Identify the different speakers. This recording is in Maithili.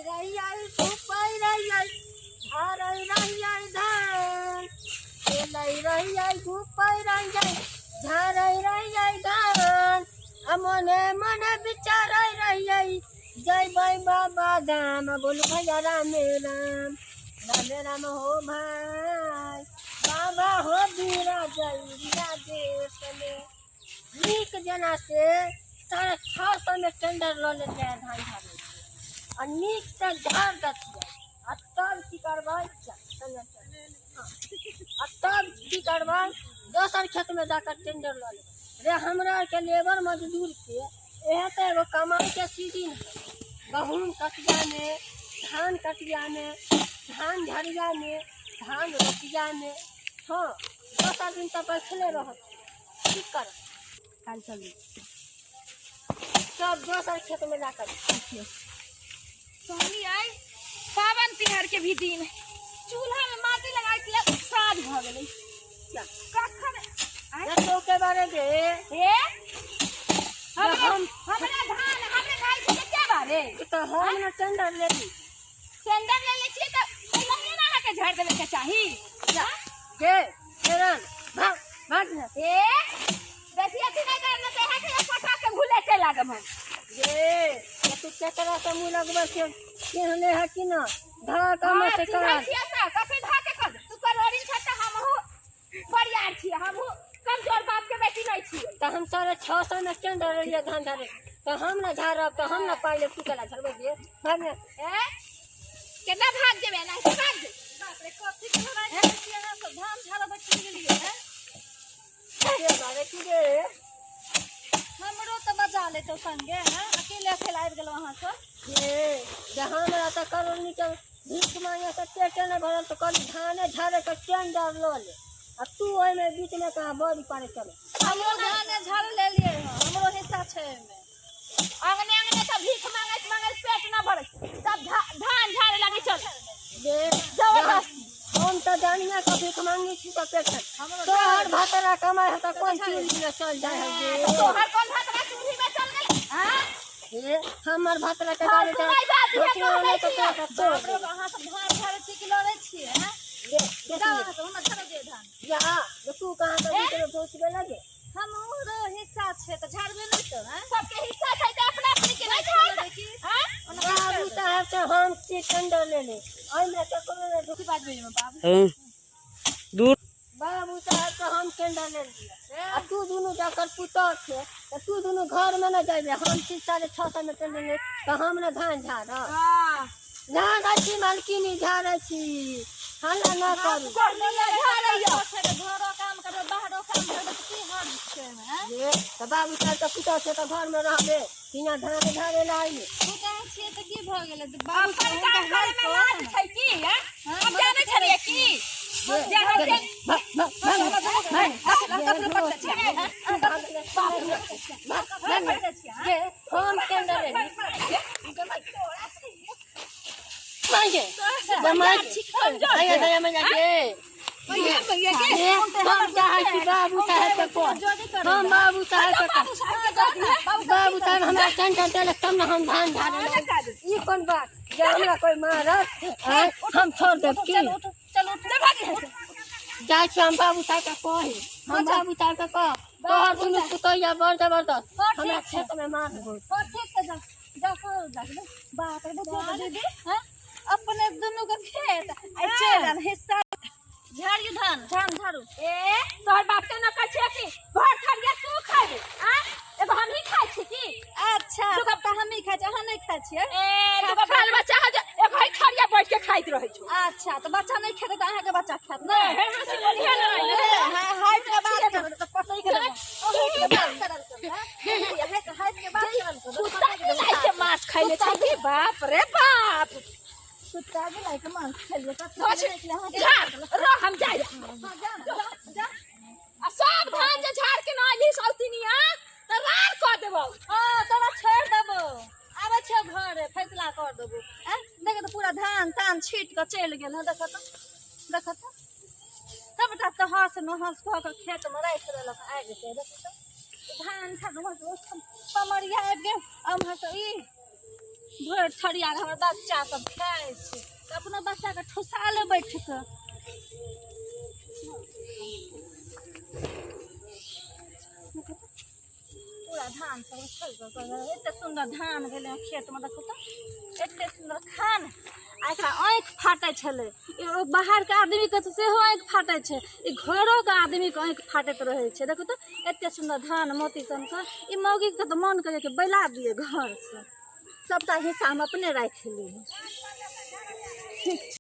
Speaker 1: रहियै धूपै रहियै झारै रहियै धान, खेलै रहियै धूपै रहियै झारै रहियै धान, आ मने मने विचारै रहियै जयबै बाबा धाम। बोलू भैया रामे राम, रामे राम हो भाई, बाबा हो बीरा जय देश में। नीक जेना से 650 में टेंडर लऽ लेलियै धान झाड़ै आ नीक से झाड़ दैतियै। आ तब की करबै? आ तब की करबै? दोसर खेतमे जाकर टेंडर लऽ लेबै। रे हमरा आरके लेबर मजदूरके इएह तऽ एगो कमाइके सीजन है। गहूँम कटियामे, धान कटियामे, धान झरियामे, धान रोपियामे। हँ, दोसर दिन तऽ बैठले रहत, की करब?
Speaker 2: काल्हि चलू
Speaker 1: सब दोसर खेतमे जाकर।
Speaker 2: कहलियै पाबनि तिहार के भी दिन है, चूल्हा में माटी लगाइ के साँझ भऽ गेलै। कखन आँय?
Speaker 1: देखो के बारे गे।
Speaker 2: हे, हमरे
Speaker 1: हम
Speaker 2: हमरा धान हमरे भाई के क्या बारे?
Speaker 1: ई तऽ हम ने टेंडर लेली।
Speaker 2: टेंडर ले ले छियै तऽ पहिले ने अहाँके झाड़ि देबे के चाही।
Speaker 1: गे केरन भाग भाग ने।
Speaker 2: ए, बेसी अथी नहि करब ने तऽ अहाँके पटा के घुलेटे लागब हम।
Speaker 1: गे ये तू केकरा से मुँह लगबै छै? चिन्हले है कि ना? धाक
Speaker 2: हाँ,
Speaker 1: हम से
Speaker 2: चिन्है
Speaker 1: कर
Speaker 2: छियै तऽ कथी धाके कर? तू करोड़िन छ तऽ हमहूँ बरियार छियै, हमहूँ कमजोर बाप के बेटी नहि छियै।
Speaker 1: तऽ हम 650 में टेंडर लेलियै धान झाड़े, तऽ हम ने झाड़ब तऽ हम ने पाइ लेब। तू केला झड़बै गे? भाग ने।
Speaker 2: ए, केना भाग जेबै? एनाहिते भाग जेबै।
Speaker 3: बाप रे, कथी के लड़ाइ करै छियै अहाँ सब? धान झाड़ऽ बैठ गेलियै हैं?
Speaker 1: के बारे की गे?
Speaker 3: हमरो तऽ बजा लेतौ संगे हैं, अकेले अकेले आबि गेलहुँ अहाँ सब।
Speaker 1: गे जे हमरा तऽ करोड़नी के भीख मांगे से पेटे नहि भरल, तऽ कहली धाने झाड़े के टेंडर लऽ ले, आ तू ओहिमे बीचमे कहाँ बड़ी पारे चले।
Speaker 3: हमरो धाने झाड़े लेलियै हँ, हमरो हिस्सा छै एहिमे।
Speaker 2: अंगने अंगने तऽ भीख मांगैत मांगैत पेट न भरै, तब धान झाड़े लागी चल।
Speaker 1: गे
Speaker 2: जबरदस्ती।
Speaker 1: हम तऽ जानिए के भीख मांगे छी तऽ पेट
Speaker 3: हमरो
Speaker 1: तोहर भतरा कमाइ है तऽ कोन चूल्ही में चल जाइ है गे?
Speaker 2: तोहर कोन भातरा चूल्ही में चल गेल? हाँ?
Speaker 1: हे, हमर भतरा के गाड़ी
Speaker 2: फालतू नहि बात है,
Speaker 1: रोटी आनै तऽ
Speaker 2: कहै
Speaker 1: तोरा
Speaker 2: छियै।
Speaker 1: तोड़
Speaker 3: बाप रे, अहाँ सब धान झाड़ै छी कि लड़ै छियै हैं?
Speaker 1: गे
Speaker 3: जाउ अहाँ सब, हमरा झाड़ऽ दिअ धान।
Speaker 1: जा तू कहाँ के बीच में पहुँच गेल गे?
Speaker 3: हमरो हिस्सा छै तऽ झाड़बे नहि तऽ हैं?
Speaker 2: सबके हिस्सा छै तऽ अपना अपनी के नहि झाड़?
Speaker 3: की
Speaker 2: हाँ?
Speaker 1: बाबू साहब से हम छी टेंडर ले ले, ओहिमे ककरो नहि
Speaker 3: की बात भेल बाबू?
Speaker 4: दूर
Speaker 1: बाबू साहब से हम टेंडर ले लियै, आ तू दुनू जकर पुतोह छै तऽ तू दुनू घरमे नहि जेबे। हम छी 650 में टेंडर ले, तऽ हम ने धान झाड़ब?
Speaker 2: हाँ।
Speaker 1: झाड़ै छी मालकिनी, झाड़ै छी, हल्ला न करू।
Speaker 2: झाड़ैया।
Speaker 3: छै तऽ घरो काम करबै, बाहरो काम करबै, तऽ की हर्ज छै एहिमे हैं?
Speaker 1: गे तऽ बाबू साहब के पुतोह छै तऽ घरमे रहबे, हियाँ धान झाड़े ला आइले।
Speaker 3: पुतोह छियै तऽ की भऽ गेलै? तऽ बाबू
Speaker 2: अपन
Speaker 3: साहब
Speaker 2: काम
Speaker 3: हुनका
Speaker 2: करे में
Speaker 3: हेल्प
Speaker 2: लाज
Speaker 3: करऽ ने।
Speaker 2: छै की? हाँ? हम जानै छलियै की जे हम जे
Speaker 1: भाग भाग भाग भाग। गे हम टेंडर ले मांगे आया दया मैया के। हम चाहै छी बाबू साहेब के कह, हम बाबू साहेब के कह, बाबू साहेब हमरा टेंडर देलक तब ने हम धान झाड़े। ई कोन बात जे हमरा कोइ मारत आँय, हम छोड़ देब की?
Speaker 3: चल उठ।
Speaker 1: जाइ छी हम बाबू साहेब के कही, हम बाबू साहेब के कह, तोहर दुनू पुतैया बड़ जबरदस्त हमरा खेत में मार देबो।
Speaker 3: हाँ, ठीक छै, जा जा करू जा। बाप रे, देखियौ तऽ दीदी हैं, अपने दुनू के खेत आ चलि आयल हिस्सा। झाड़ियौ धान, धान झाड़ू।
Speaker 2: ए, तोहर बाप के न कहै छियै कि भर थरिया तू खैबे? आ एगो हमही खाइ छी की?
Speaker 3: अच्छा, सबटा हमही खाइ छियै, अहाँ नहि खाइ छियै?
Speaker 2: ए, दूगो बाल बच्चा है जे एगो ही थरिया बैठ के खाइत रहै छौ।
Speaker 3: अच्छा, तऽ बच्चा नहि खेतै तऽ अहाँके बच्चा खायत ने?
Speaker 2: हे, हँसी बोलिहे नहि।
Speaker 3: हाइट के बात करबै तऽ पटै के देबै। हाइट के बात करल करू, हैं? हाइट के बात करल करू।
Speaker 2: कुत्ता बिलाइ के मांस खैले छै की? बाप रे बाप।
Speaker 3: कुत्ता बिलाइ के मांस खेलियै कथी?
Speaker 2: बस,
Speaker 3: अहाँके
Speaker 2: झाड़ रह, हम जाइ।
Speaker 3: हाँ, जा ने, जा जा।
Speaker 2: आ सब धान जे झाड़ के न अइली सौतिनिया तऽ रार कऽ देबौ।
Speaker 3: हाँ, तोरा छोड़ि देबो, आबै छियौ घरे, फैसला कर देबो। आँय, देख तऽ पूरा धान तान छीट कऽ चलि गेल हँ। देखऽ तऽ, देखऽ तऽ, सबटा तहस नहस कऽ कऽ खेतमे राखि देलक। आबि जेतै। देखऽ तऽ धान खान पमरिया आबि गेल आ उम्हरसँ ई भरि थरिया हमर बच्चा सब खाइ छै तऽ अपनो बच्चाके ठुसा ले बैठ कऽ। पूरा धान सब उछल कऽ एते सुन्दर धान भेलै हँ खेतमे, देखू तऽ एते सुन्दर खान। आ एकरा आँखि फाटै छलै। ई ओ बाहरके आदमीके तऽ सेहो आँखि फाटै छै, ई घरोके आदमीके आँखि फाटैत रहै छै। देखू तऽ एते सुन्दर धान मोती सनके। ई मौगीके तऽ मोन करै कि बैला दियै घरसँ, सबटा हिस्सा हम अपने राखि ली। ठीक छै।